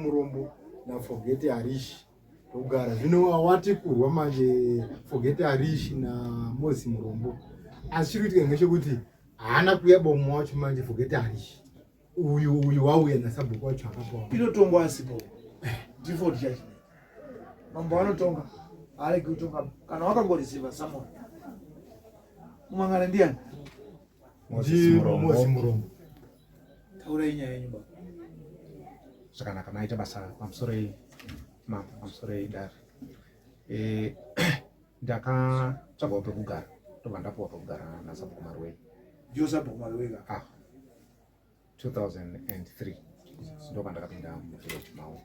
Murombo naForget Harish togara. Zvino wati kurwa manje Forget Harish naMoses Murombo, asi chiri kuitika ngechekuti haana kuuya bomo wacho manje Forget Harish uyu uyu wauya nasabhuku wacho akapawa. Inotongwa asipo default judgment. Mambo anotonga haaregi kutonga kana wakangoreceiva summon. Mumangana ndiani? Moses Murombo. Taurai nyaya yenyu baba. Zvakanaka, maita basa pamusoro ei mambo, pamusoro ei dare. Eh, ndakatsvagawo pekugara ndobva ndapuwa pekugara nasabhuku Maruwei. Ndiyo sabhuku Maruwei ka? Ah, 2003 ndopandakapinda muvillage mavo,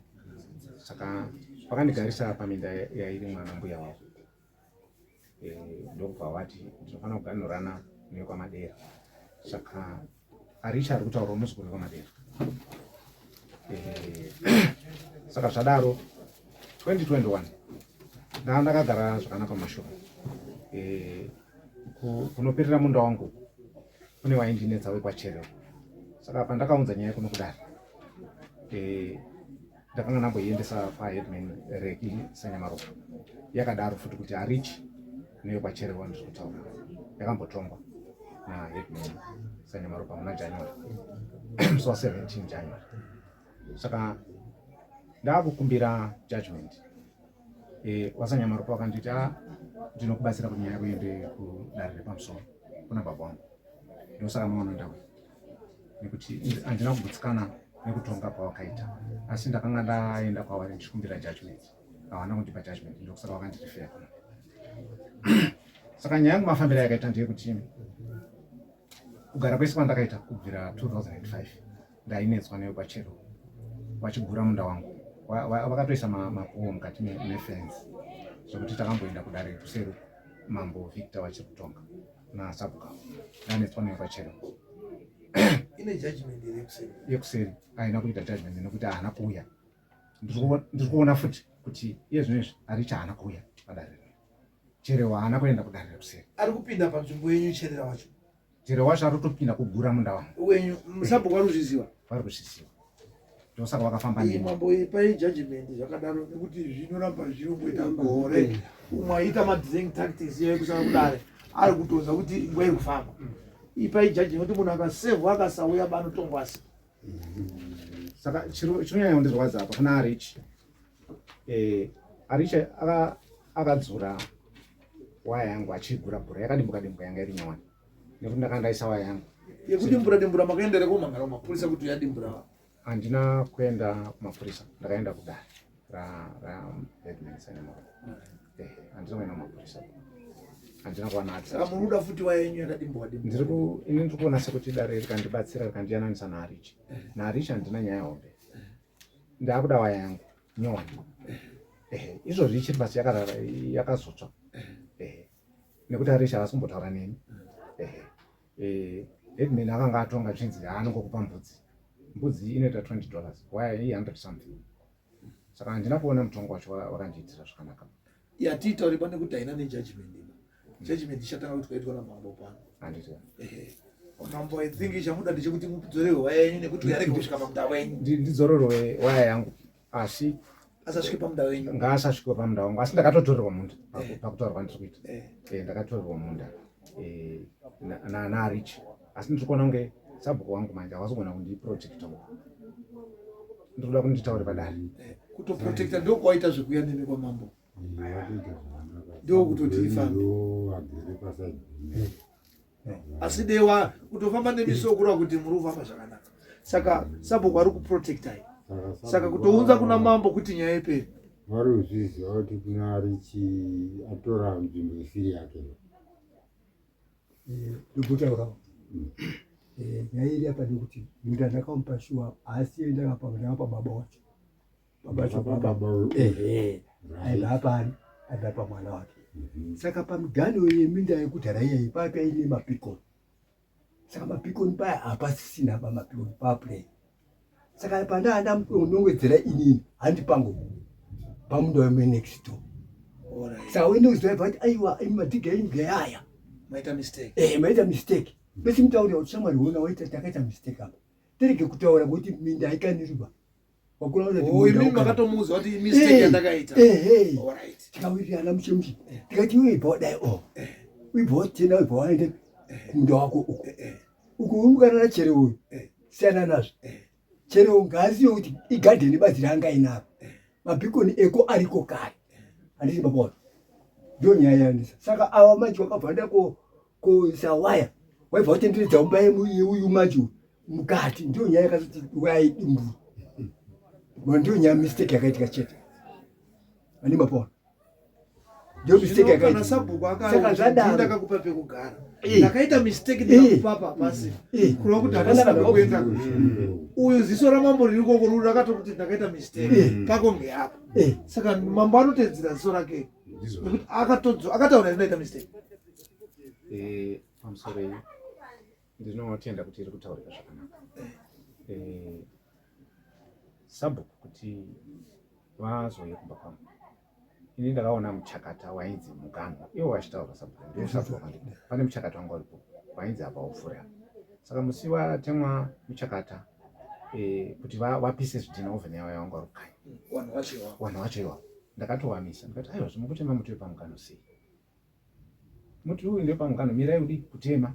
saka vakandigarisa paminda yairimwa nambuya wavo. Eh, ndokubva vati ndinofanira kuganhurana nekwamadera, saka Arisha ari kutaura muzukuru wekwamadera. Eh, saka zvadaro 2021 ndaa ndakagara zvakanaka mumashure. Eh, kunoperera munda wangu kune waindinetsa wekwacherero, saka pandakaunza nyaya kuno kudare, ndakanga ndamboiendesa paheadman Reki Sanyamaropa, yakadaro futi kuti Arichi neyekwacherewa ndiri kutaura yakambotongwa naheadman Sanyamaropa muna January, musi wa 17 January. Saka ndakukumbira judgment, waSanyamaropa wakanditi, a ndinokubatsira kuti nyaya yako iende kudare repamusoro kuna baba wangu. Ndosaka maona ndauya, nekuti handina kugutsikana nekutonga kwawakaita, asi ndakanga ndaenda kwavari ndichikumbira judgment, havana kundipa judgment, ndokusaka vakandirifeya kuno. Saka nyaya yangu mafambiro yakaita ndeyekuti kugara kwese kwandakaita kubvira 2005 ndainetswa newekwachero vachigura munda wangu. Vakatoisa mapuwo mukati mefensi, zvekuti takamboenda kudare kuseri, mambo Victor vachiri kutonga nasabhuka. Ndanetswa newekwachero. Ine judgment here yekuseri? Yekuseri haina kuita judgment nekuti haana kuuya. Ndiri kuona futi kuti iye zvino izvi Aricha haana kuuya padare, Cherewa haana kuenda kudare rekuseri. Ari kupinda panzvimbo yenyu Cherera wacho? Cherewa wacho ari kutopinda kugura munda wangu. Wenyu sabhuku vari kuzviziva? Vari kuzviziva, ndosaka vakafamba. Iyi mambo, ipai judgment zvakadaro, nekuti zvinoramba zvinongoita gore umwe aita madelaying tactics yekusaka kudare, ari kutoza kuti nguva iri kufamba. Ipai judgment kuti munhu akasevhwa akasauya banotongwa asi. Saka chinonyanya kundirwadza apa kuna Arichi, Arichi akadzura waya yangu achigura gura, yakadimbuka dimbuka, yanga iri nyowani, nekuti ndakanga ndaisa waya yangu. Yekudimbura dimbura, makaendere komangara kumapurisa kuti yadimbura? Handina kuenda kumapurisa, ndakaenda kudare raheadman Sanyamaro. Handina kuenda kumapurisa, handina kuwana. Saka muri kuda futi waya yenyu yakadimbwa dimbwa? Ini ndiri kuona sekuti dare rikandibatsira, rikandiyananisa naArichi, naArichi handina nyaya hombe. Ndaakuda waya yangu nyowani. Ehe, izvozvi ichiri pasi, yakarara, yakazotsva. Ehe, nekuti Arichi havasi kumbotaura neni. Ehe, headman akanga atonga zvinzi haanongokupa mbudzi, mbudzi inoita $20, waya i100 something. Saka handina kuona mutongo wacho wakandiitira zvakanaka. Yatiitauri pane kuti haina nejudgment iba. Judgment ichatanga kuti kwaitwa namambo pano. Handiti? Ehe, mambo, I think chamuda ndechekuti mudzorewe waya yenyu nekuti uyarege kusvika pamunda wenyu. Ndidzorerwe waya yangu, asi asasvike pamunda wenyu. Ngaasasvike pamunda wangu, asi ndakatotorerwa munda pakutaura kwandiri kuita. Ndakatorerwa munda naArichi, asi ndiri kuona kunge sabhuku wangu manje havasi kugona kundiprotecta uko. Ndiri kuda kuti nditaure padare. Kutoprotecta ndokwaita zvekuya nemi kwamambo, ndokutoti ifambe. Vagere paside. Asi dewa kutofamba nemiso kureva kuti muri kufamba zvakanaka, saka sabhuku ari kuprotectai, saka kutounza kuna mambo kuti nyaya ipere. Vari kuzviziva kuti kuna Arichi atora nzvimbo isiri yake. Ndikutaurawo nyaya iri apa ndekuti munda ndakamupa shuwa, asi ndakapa baba wacho, baba wacho. Baba. Ehe, aibva apari, aibva pamwana wake. Saka pamigano yeminda yekudhara iyayi papaine mapikoni, saka mapikoni paya hapasisina pamapikoni paplay. Saka pandaa ndamunongedzera inini handi pangu pamunda wemenext door. Saka uende kuziva kuti aiwa, imi madhiga enyu ngeyaya. Maita mistake. Maita mistake. Bese mutaurira kuti shamwari, hona waita, takaita mistake apa, tirege kutaura kuti minda haikaniriba. Wakura kuti Oh, munda imimi wakati. makatomuudza kuti mistake yandakaita. Ehe. Alright. Tikawirirana mushe mushe. Tikati iwe ibva wadai o. Ibva watena ibva waenda kumunda wako uko. Uku umukanana chere uyu. Siyana nazvo. Chere uyu ngaazive kuti igadheni bazi raanga inaro. Mabhikoni eko ariko kare. Handiti baba wako. Ndiyo nyaya yanetsa. Saka ava manje wakabva waenda koisa waya. Waibva watenderedza umba yeuyu manje uyu mukati. Ndiyo nyaya yakazoti waya idimburu. Ndiyo nyaya mistake yakaitika chete. Ani mapona. Ndiyo mistake Zvino kana yakaitika. sabhuku Saka akati zvadaro. ndakakupa pekugara. Eh. Ndakaita mistake ndikakupa apa pasi. Eh. Kureva kuti Zvakanaka handisina pekuenda. Uyu ziso ramambo riri koko ruri rakatokuti ndakaita mistake. Eh. Pako ngeapa. Eh. Saka mambo anotedzera ziso rake. Nekuti akatodzo akataura ndinoita mistake. Pamusoro iyi ndinotenda kuti iri kutaurika zvakanaka. Sabhuku kuti vazouye kumba kwangu, ini ndakaona muchakata wainzi muganwa, iwo vachitaura sabhuku ndiwo sabhuku wandida. Pane muchakata wanga uripo wainzi apa upfure apa. Saka musi watemwa muchakata kuti vapise zvidhina oven yavo yavanga vari kukanya. Vanhu vacho ivavo. Vanhu vacho ivavo. Ndakatovamisa ndikati aiwa zvimukutema muti wepamugano sei? Muti uyu ndewepamugano, mirai udi kutema.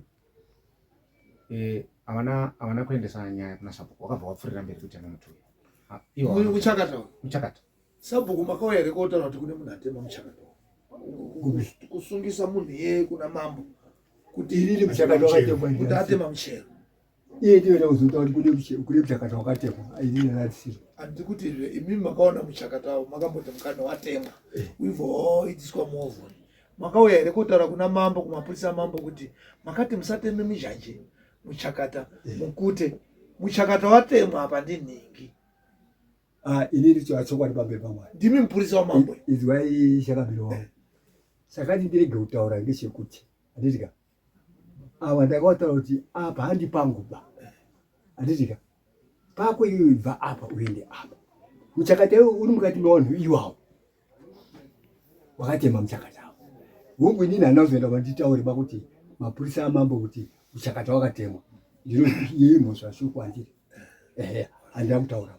Havana kuendesa nyaya kuna sabhuku, wakabva wapfurira mberi kutema muti uyu. Iwo Uyu muchakata uyu. Muchakata. Sabhuku makauya here kotaura kuti kune munhu atema muchakata uyu? Kusungisa munhu iyeye kuna mambo kuti Inini muchakata wakatemwa kuti ndini. atema muchero. Iye ndiye ndakuzotaura kuti kune muchakata wakatemwa. Inini ndandisiri. Handiti kuti zve imimi makaona muchakata uyu, makamboti mukana watemwa. Uibva waoitiswa muovhoni. Makauya here kotaura kuna mambo, kumapurisa mambo kuti makati musateme mizhanje muchakata mukute. Muchakata watemwa apa ndinhingi. Inini chokwadi pamberi paMwari. Ndimi mupurisa wamambo. Izwai chakabiri wangu. Chakati ndirege kutaura ngechekuti handiti ka ava ndakataura kuti apa handi pangu ba. Handiti ka pako iwe ibva apa uende apa. Muchakata iwe uri mukati mevanhu iwawo. Wakatema muchakata awo. Hongu inini handina kuzoenda kwanditaure ba kuti mapurisa amambo kuti muchakata wakatemwa. Ndino mhosva shuku handiti. Ehe, handina kutaura.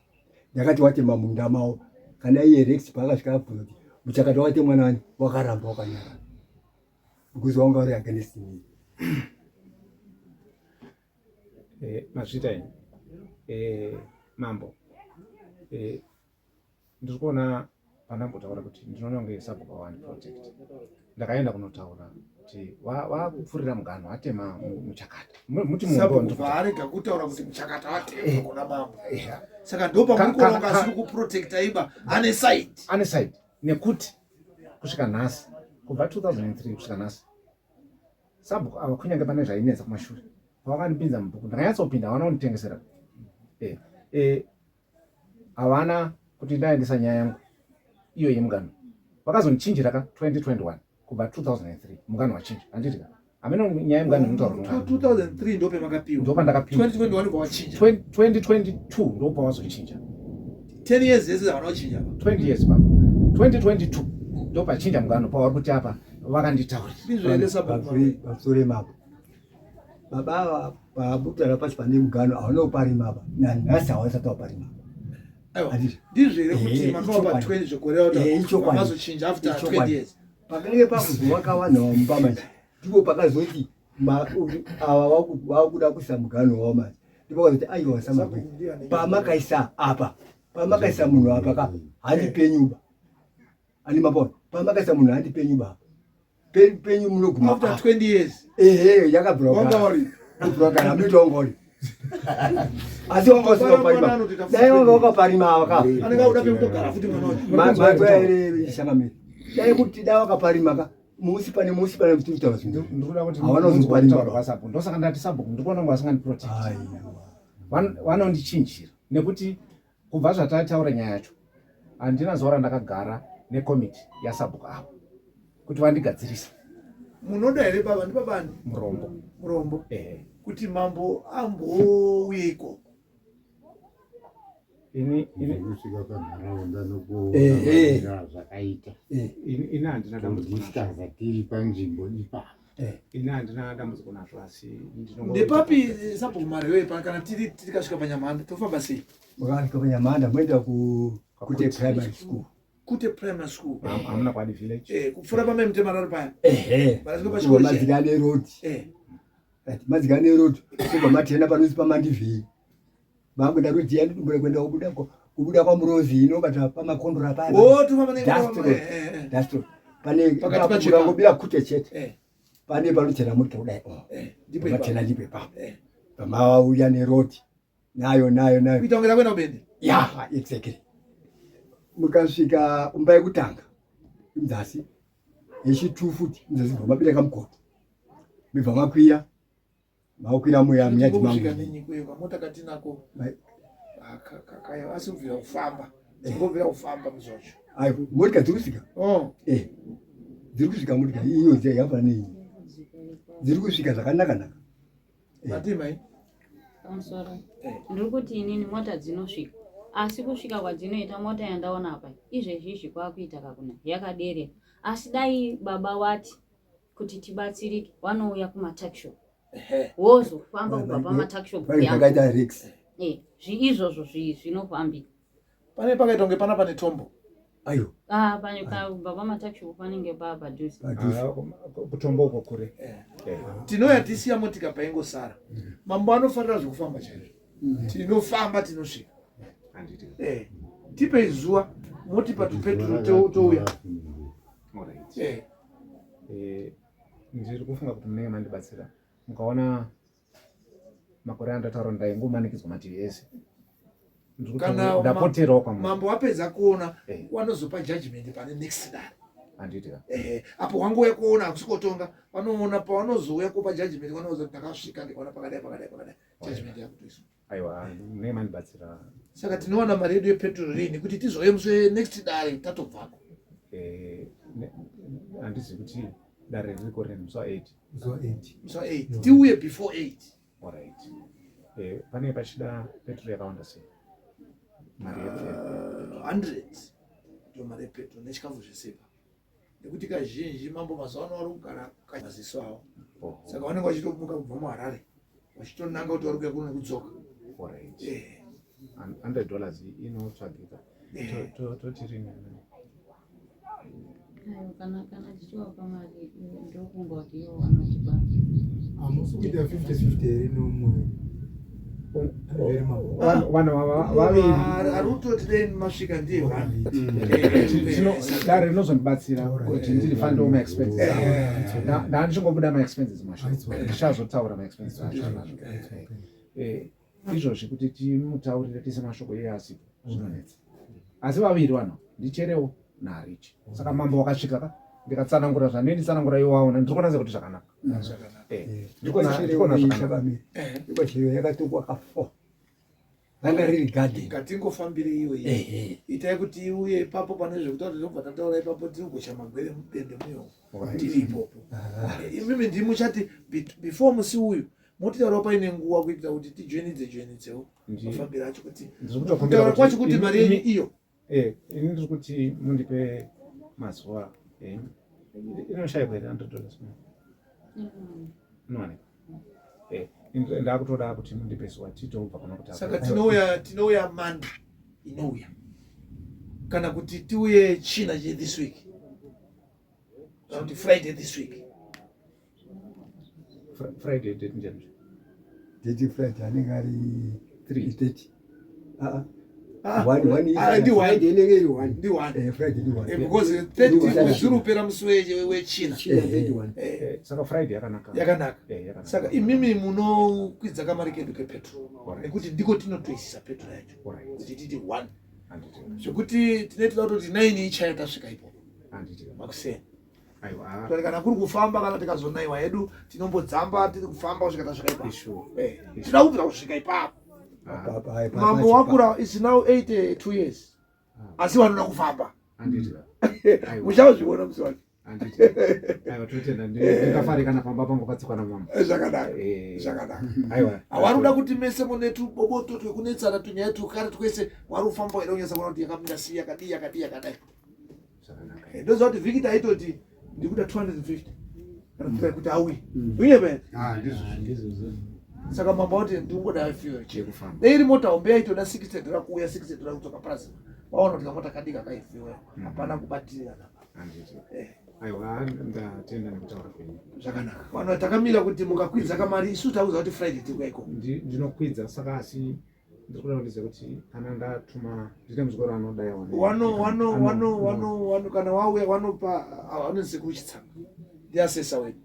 Ndakati watema munda mawo. Kana iye Rex paakasvika abvunza kuti muchakata watemwa nani, wakaramba wakanyarara. Because wanga uri against me. Mazvita ini. Mambo. Ndiri kuona pandambotaura kuti ndinoona kunge sabhuku awandi protect. Ndakaenda kunotaura kuti wakupfurira mugano atema muchakata. Muti muombe Sabhuku wandiri kutaura. vaarega kutaura kuti muchakata watemwa kuna mambo. Saka ndo pamuri kuona kunge asiri kuprotecta iba ane side. Ane side nekuti kusvika nhasi kubva 2003 kusvika nhasi sabhuku ava kunyange pane zvainetsa kumashure pavakandipinza mubhuku ndakanyatsopinda havana kunditengesera. Havana kuti ndaendesa nyaya yangu iyo yemugano. Vakazondichinjira ka 2021 kubva 2003 mugano wachinja. Handiti ka? Hameno nyaya yemugano inotaurwa mugano. 2003 ndo pamakapiwa. Ndo pandakapiwa. 2021 pawachinja. 2022 ndo pawazochinja. 10 years yese havana kuchinja. 20 years baba. 2022 ndo pachinja mugano pavari kuti apa vakanditaurira. Ndizvo here sabhuku? Pamusoro ipapo. Baba ava pabutara pacho pane mugano hauna kuparima apa. Nanhasi havasati vaparima. Aiwa. Handiti. Ndizvo here kuti makava pa Ichokwadi. 20 zvekureva kuti Ichokwadi. makazochinja after Ichokwadi. 20 years. Pakange pakuzovaka vanhu vamumba manje ndipo pakazoti ava vakuda kuisa mugano wavo manje. Ndipo pakazoti aiwa samagwe. Pamakaisa apa, pamakaisa munhu apa ka handi penyu ba. Ani mapona. Pamakaisa munhu handi penyu ba. Penyu munoguma After apa. 20 years. Ehe, yakabvira Wanga kugara. uri. Kubvira kugara, hameno wanga uri. Asi wanga usina Mwana kuparima. anotoita futi Dai wanga wakaparima ava ka. Anenge akuda pekutogara futi mwana wacho. Mazwa here shangamiri. Dai kuti dai wakaparima ka. Musi pane musi pane kuti kutaura zvinhu. Ndikuda kuti Havana munzwe kuzoparima. kutaura kwaSabhuku. Ndosaka ndati sabhuku ndikuona kunge vasingandiprotect. Aiwa. Vanondichinjira nekuti kubva zvatataura nyaya yacho handina zuva randakagara nekomiti yasabhuku avo kuti vandigadzirisa. Munoda here baba? Ndibaba ani? Murombo. Murombo. Kuti mambo ambouye ikoko. Ini, ini kusvika panharaunda nokuona zvakaita. Ini handina dambudziko. Todiscussa tiri panzvimbo ipapo. Eh. Ini handina dambudziko nazvo asi ndinongo Ndepapi sabhuku Marewe pa kana tiri tikasvika paNyamhanda tofamba sei? Makasvika paNyamhanda moenda ku Kute Primary School. Kute Primary School. Hamuna kwadi village. Eh, kupfuura pamai Mutemararo paya. Ehe. Varasvika pachikoro. Madzikane road. Eh. Right, Madzikane road. Kubva matena panozi paMandivhei. Makuenda road yandidumbura kuenda kubuda kubuda kwaMurozi inobata pamakondora paya. Oh, tofamba ne. Dust road. Dust road. Pane Pakati pacho. Ngobira Kute chete. Eh. Pane panochena mota kudai. Oh. Eh, ndipo ipapo. Matena ndipo ipapo. Eh. Pamauya neroad. Nayo nayo nayo. Kuita kunge takuenda kubende. Ya, exactly. Mukasvika umba yekutanga muzasi yechitu futi muzasi bva mabira kamukoto mibva makwira makwira muya muya Kusvika dzimangu nenyi kweyo kamota katinako. Mai- Ah, Kaya asi kubvira kufamba. Tingobvira kufamba musi wacho. Ai, motika dziri kusvika Oh. eh dziri kusvika motika iyo dziya yakafanana neiyi dziri kusvika zvakanaka naka Mati mai. Pamusoro. Eh. Ndiri kuti inini mota dzinosvika asi kusvika kwadzinoita mota yandaona apa izvezvi izvi kwakuita kakuna yakaderera asi dai baba wati kuti tibatsirike vanouya kumatakishop Ehe. wozofamba kubva pamatakishop pane zvakaita rex izvozvo zvinofambika Pane pakaita kunge pana pane tombo. ayo Ah, pane kubva pamatakishop panenge paa padhuze padhuze Ah, kutombo uko kure. Eh. Eh. Tinouya tisiya motika paingosara. Mambo anofarira zvekufamba chaizvo. Tinofamba tinosvika. Handiti. Eh. Tipei zuva motipa tupeturu touya. Alright. Eh. Eh, ndiri kufunga kuti munenge mandibatsira mukaona makore andataura ndaingomanikidzwa mativi ese Ndiri kuti Kana ndapoterawo kwamuri Mambo wapedza kuona Eh. wanozopa judgment pane next dare. handiti ka Ehe, apo wangouya kuona hakusi kotonga vanoona pavanozouya kupa judgment vanoudza kuti ndakasvika ndikaona pakadai pakadai pakadai judgment yakutoiswa. Aiwa, munenge mandibatsira. Saka tinowana mari yedu yepetrol rini kuti tizouye musi wenext dare tatobvako? Eh, handizivi kuti dare ririko rini musi wa8? Musi wa8. Musi wa8 tiuye before 8. Alright. Eh, pane pachida petrol yakawanda sei mari yepetrol? 100 ndiyo mari yepetrol nechikafu zvesepa nekuti kazhinji mambo mazuva ano vari kugara maziso avo Oho, saka vanenge vachitomuka kubva muHarare vachitonanga kuti vari kuya kuno nekudzoka. Alright. Eh, $100 inotsvagika. Eh. Toti rini? Ayo, kana tichiwapa mari ndokunga kuti iwo vanotipa. Hamusi kuita 50-50 here nomwe very mambo? Vanhu vaviri. Ari kutoti dei masvika ndiye one. Dare rinozondibatsira kuti ndirifandewo maexpenses angu. Ndandichingobuda maexpenses masho ndichazotaura maexpenses acho anazvo. Eh, izvozvi kuti timutaurire tise mashoko iye asipo zvinonetsa asi vaviri vanhu ndicherewo naRichi saka mambo wakasvika ka ndikatsanangura zvandinditsanangura iwo waona ndiri kuona sekuti zvakanaka. Eh, ndiri kuona zvakanaka. Ikwachero yakatokwa ka4 ranga riri garden. Ngatingofambire iwe. Ehe. Itai kuti iuye ipapo pane zvekutaura tinobva tataura ipapo tiri kugosha magwere mubende muyo Alright. tiri ipopo. Imimi ndimuchati before musi uyu motitaurawo paine nguva kuitira kuti tijoinidze joinidzewo mafambiro acho kuti Ndiri kutokumbira kutaura kwacho kuti mari yenyu iyo. Eh, ini ndiri kuti mundipe mazuva inoshayikwa here $100? Inowanikwa. Eh, ndakutoda kuti mundipe zuva titobva kana kuti Saka tinouya Monday inouya kana kuti tiuye China che this week kana kuti Friday this week. Friday date njani? Date Friday anenge ari 3. 30. Ah, Ah, one one. Ah, ndi one. Friday inenge iri one. Ndi one. Eh, Friday ndi one. Eh, because 30 mwedzi uri kupera musi weChina. China 31. Eh, Saka Friday yakanaka. Yakanaka. Eh, yakanaka. Saka imimi munokwidza kamari kedu kepetrol Alright. nekuti ndiko tinotoisisa petrol yacho Alright. kuti titi one Handiti. zvekuti tinee toda kutoti 9 ichaya tasvika ipopo Handiti. makuseni. Aiwa. Ah, Kuti kana kuri kufamba kana tikazonaiwa hedu tinombodzamba tiri kufamba kusvika tasvika ipapo. Ishu. Eh, tinoda kubvira kusvika ipapo. Ah, Mambo wakura is now 82 years asi vanoda kufamba. Handiti. Aiwa. Muchazviona musi wacho. Handiti. Aiwa, totenda. Ndingafarikana pamba pangu patsikwa namambo. Eh, zvakanaka. Eh, Zvakanaka. Aiwa. Havari kuda kuti mese mune tuboboto twekunetsana tunyaya tukare twese wari kufamba waida kunyatsa kuona kuti yakamira sei yakadii yakadii yakadai. Zvakanaka. Eh, ndoziva kuti Victor aitoti ndikuda 250. Kana kuti auye. Uye bene. Ah, ndizvo. Saka mambo vati ndingoda fuel chete. Yekufamba. Dai iri mota hombe yaitoda 60 dollar kuuya 60 dollar kudzoka purazi. Vaona kuti kamota kadiki akai fuel. Hapana kubatirira napa. Handiti. Eh. Aiwa, ndatenda nekutaura kwenyu. Zvakanaka. Vanhu takamira kuti mukakwidza kamari isu tauza kuti Friday tiri kuya ikoko. Ndinokwidza saka asi ndiri kuda kundiziva kuti kana ndatuma ndine muzukuru anodai Wano wano wano wano wano kana wauya wanopa vanonzi sekuru Chitsanga. Ndiasesa wedu.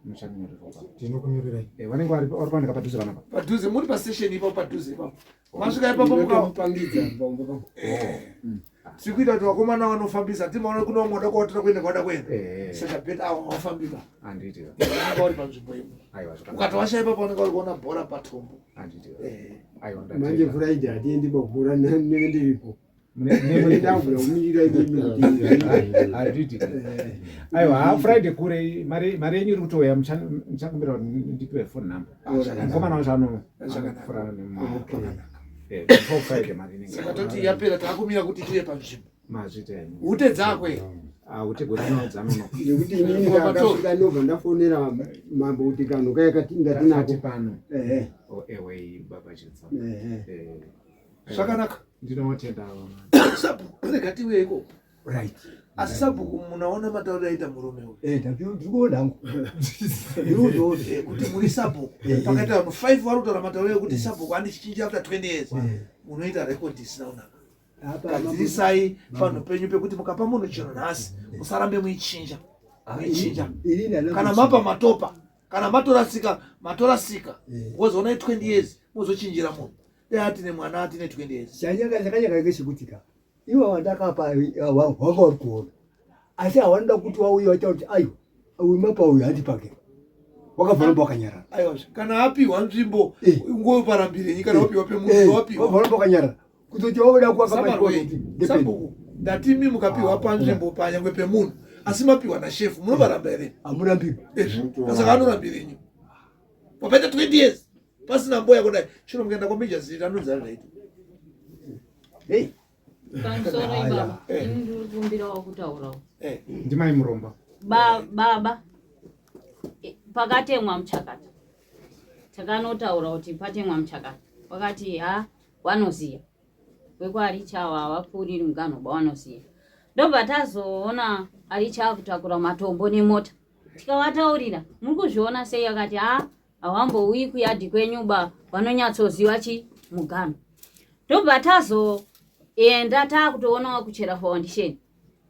Muchanyorerwa. Tinokunyorerai. Eh, vanenge vari vari kuwanika padhuze panapa. Padhuze muri pastation ipapo padhuze ipapo. Masvika ipapo muka Ndinotomupangidza pamba pangu. tiri kuita kuti vakomana vanofambisa timaona kuno vamwe vada kuvatira kuenda kwavada kuenda. Eh, Saka beta avo vafambika. handiti. Vanenge vari panzvimbo imwe. Aiwa, zvakanaka. Ukati washaya ipapo vanenge vari kuona bhora patombo. Handiti. Eh. Aiwa, Manje ndatenda. Friday hatiendi pabhora nene ndiripo. Mune Ndakubvira kumirira imimi kuti handiti. Aiwa, ha Friday kure mari mari yenyu iri kutouya muchakumbira kuti ndipiwe phone number. Mukomana wacho ano Zvakanaka. anofura nemu. Okay. Eh, before Friday mari inenge. Saka toti yapera taakumira kuti tive panzvimbo. Mazvita henyu. Hute dzakwe. Ah, ute gore dzanonoka. Nekuti inini ndakasvika ndobva ndafonera mambo kuti kanhu kaya Tati ndatinako. pano. Ehe, Oh, ewe baba Chitsa. ehe. Eh. Zvakanaka. Ndinotenda. Sabhuku rega tiuye ikoko. Right. Asi sabhuku munaona matauriro aita murume uyu. Eh, ndiri kuona hangu. Ndiri kuzoona. Eh, kuti muri sabhuku Eh, eh. pakaita vanhu 5 vari kutaura matauriro ekuti sabhuku andichinja after 20 years Eh. munoita rekodhi isina kunaka. Apa mambo- Gadzirisai panhu penyu pekuti mukapa munhu chinhu nhasi musarambe muichinja muichinja. Ini ndana Kana mapa matopa kana matorasika matorasika Eh. wozoona 20 years mozochinjira munhu. Dai atine mwana atine 20 years. Chanyaka chakanyaka ngechekuti ka ivo vandakapa wanga uri kuona asi havanoda kuti wauye waita kuti aiwa uyu mapa uyu handipake wakabva wakanyarara. Aiwa kana apiwa nzvimbo Eh. ngoparambirenyi kana wapiwa pemunhu wapiwa. Wabva wakanyarara kuzoti wauda kuwaka Samarwei, sabhuku ndatimi mukapiwa Ah, panzvimbo panyangwe pemunhu asi mapiwa nashefu munovaramba here? hamurambiwi. Ezvi saka anorambirenyi papaita 20 years pasina mboya kudai chino mukaenda kwameja zita anonzi azvaita. Hey, Pamusoro Aya. ibaba. Eh. Ini ndiri kukumbirawo kutaurawo. Eh, Ndimai Muromba. Baba pakatemwa muchakata takanotaura kuti patemwa muchakata wakati ha wanoziya wekwaarichawa havapfuuriri muganhoba wanoziya ndobva tazoona aricha akutakura matombo nemota tikavataurira muri kuzviona sei akati ha hawambouyi kuyadhi kwenyu ba vanonyatsoziva chi muganho ndobva tazoenda taakutoonawo kuchera foundation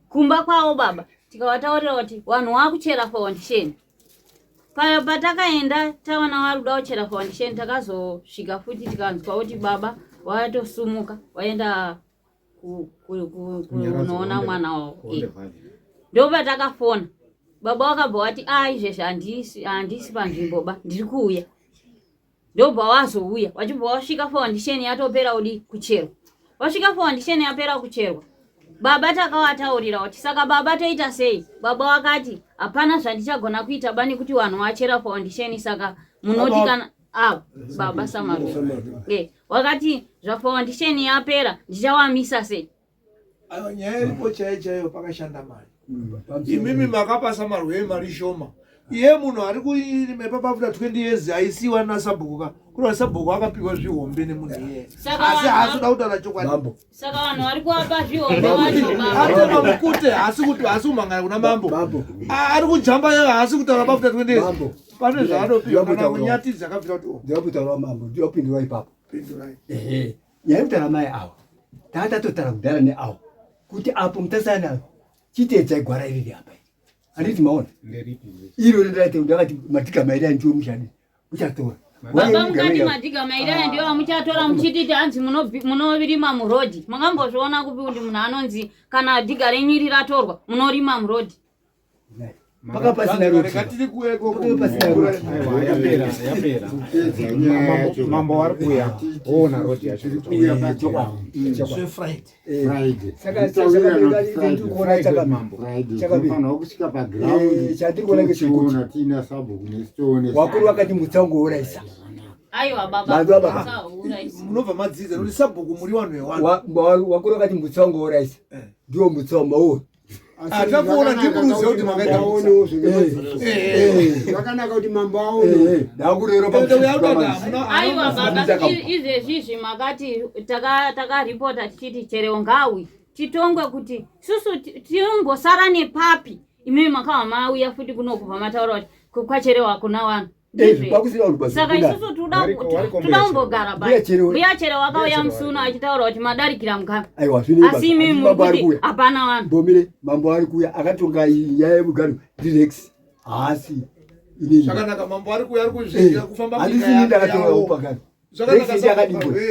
kumba kwavo baba tikavataurira kuti vanhu vakuchera foundation patakaenda taona vari kuda kuchera foundation takazosvika futi tikanzwa kuti baba vatosumuka vaenda kunoona mwana wavo. Kuonde Valley. Ndopatakafona baba vakabva vati a izvezvi handisi panzvimbo ba ndiri kuuya. Ndobva wazouya vachibva wasvika foundation yatopera udi kucherwa. Wasvika foundation yapera kucherwa baba takavataurira kuti saka baba toita sei. Baba vakati hapana zvandichagona kuita ba nekuti vanhu vachera foundation saka munoti kana ava baba Samaru wakati zvafoundation yapera ndichawamisa sei. Aiwa nyaya iripo chaiyo chaiyo pakashanda mari. Imimi makapa Samarwei mari shoma. Iye munhu ari kuirima ipapa after 20 years aisiwa nasabhuku ka. Kureva sabhuku akapiwa zvihombe nemunhu iyeye. Saka Asi haasi kuda kutaura chokwadi. Mambo. Saka vanhu vari kuvapa zvihombe vacho baba. Atema mukute haasi kuti haasi kumhangana kuna mambo. Mambo. Ari kujamba yeye haasi kutaura after 20 years. Mambo. Pane zvaanopiwa kana Ndinotaura. kunyatidza akabvira kuti oh, Ndinopindura mambo, ndinopindura ipapo. pindurai. Ehe. Nyaya yekutaura mai ava tanga tatotara kudhara neavo kuti apo mutasana chiteedzai gwara iriri apa iri. Handiti maona Nderipi? iro rendaite ndakati madhiga mairi aya ndiwo muchadi muchatora. Baba mukati madhiga mairi aya ndiwo amuchatora muchititi hanzi munorima murodhi. Makambozviona kupi kuti munhu anonzi kana dhiga renyu iri ratorwa munorima murodhi? Paka pasina Rega roti. tiri kuuya ikoko. Paka pasina roti. Aiwa, yapera, yapera. Kupedza nyaya yacho. Mambo vari kuuya. Woona rodhi yacho. Tiri kuuya Eh, paground. chokwadi. Friday. Eh, Friday. Saka Titaurira saka not Friday. ndikuona Friday, chaka mambo. Friday. Chakabira. Tinofanirwa kusvika Eh, paground. chandiri kuona ngechekuti Tochiona tiina sabhuku nesu toone. wakuru vakati mutsangouraisa. Aiwa baba. Vanhu ava baba. Musauraisa. Munobva madzidza nekuti sabhuku muri vanhu vewanhu. Wakuru vakati mutsangouraisa. Eh. Ndiwo mutsango mauwo. Atakuona timuruziva kuti makaita aonewo zvakanaka kuti mambo aone. Ndakurero. Aiwa baba, izvezvizvi makati takaripota tichiti cherewo ngawi titongwe kuti susu timbosara nepapi. Imimi makava mauya futi kuno kubva mataura kuti kwacherewa hakuna vanhu. Saka isusu toda kumbogara mbuya Cherewa akauya musi uno achitaura kuti madarikira mugame, asi imimi muri kuti hapana vanhu. Mbomire, mambo ari kuuya akatonga nyaya yemugano ndiRex, haasi inini. Zvakanaka, mambo ari kuuya ari kuzviita kufamba. Handisini ndakatonga upakati. Rex ndiakadimbura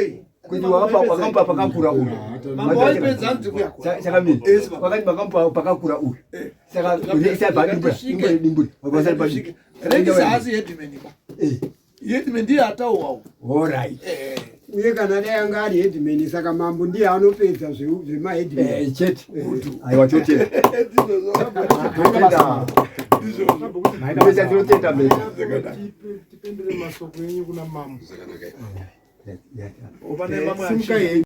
kuti wakamupa pakakura uyu. Mambo waipedza hanzi kuya. Chakamira wakati makamupa pakakura uyu, saka Rex abva adimbura dimbure dimbure wakasari padiki. Rex haasi headman ba. Headman ndiye atauwawo. Alright. Uye kana dai anga ari headman, saka mambo ndiye anopedza zvemaheadman. Chete, aiwa, chotenda. Mbecha, tinotenda mbecha. Tipendere masoko enyu kuna mambo. Pane mamwe. Simukai henyu.